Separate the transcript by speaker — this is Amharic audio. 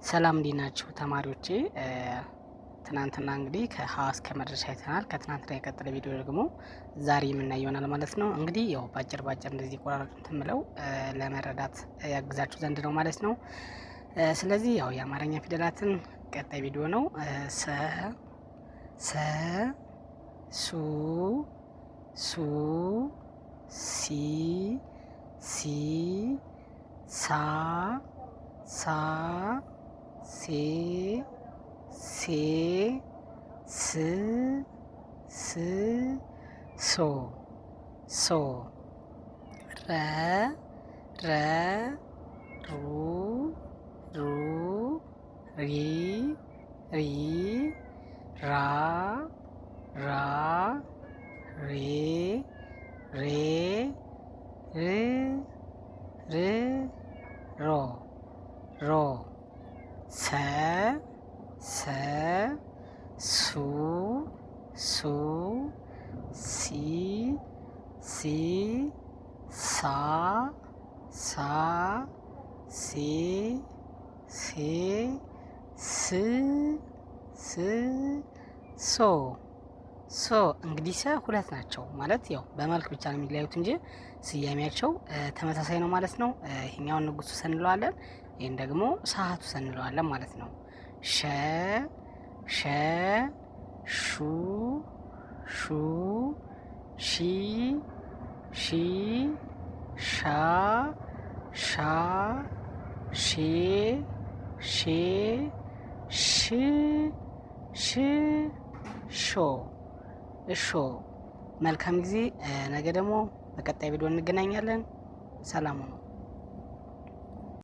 Speaker 1: ሰላም እንዴት ናችሁ ተማሪዎቼ? ትናንትና እንግዲህ ከሀ እስከ መድረሻ አይተናል። ከትናንትና የቀጠለ ቪዲዮ ደግሞ ዛሬ የምናየው ይሆናል ማለት ነው። እንግዲህ ያው ባጭር ባጭር እንደዚህ ቆራረጥ እንትን ብለው ለመረዳት ያግዛችሁ ዘንድ ነው ማለት ነው። ስለዚህ ያው የአማርኛ ፊደላትን ቀጣይ ቪዲዮ ነው። ሰ ሰ ሱ ሱ ሲ ሲ ሳ ሳ ሴ ሴ ስ ስ ሶ ሶ ረ ረ ሩ ሩ ሪ ሪ ራ ራ ሬ ሬ ር ር ሮ ሮ ሰ ሰ ሱ ሱ ሲ ሲ ሳ ሳ ሴ ሴ ስ ስ ሶ ሶ። እንግዲህ ሰ ሁለት ናቸው ማለት ያው በመልክ ብቻ ነው የሚለያዩት እንጂ ስያሜያቸው ተመሳሳይ ነው ማለት ነው። ይሄኛውን ንጉሱ ሰ እንለዋለን፣ ይህን ደግሞ ሰዓቱ ሰ እንለዋለን ማለት ነው። ሸ ሸ ሹ ሹ ሺ ሺ ሻ ሻ ሼ ሼ ሽ ሽ ሾ እሾ። መልካም ጊዜ። ነገ ደግሞ በቀጣይ ቪዲዮ እንገናኛለን። ሰላም ሁኑ።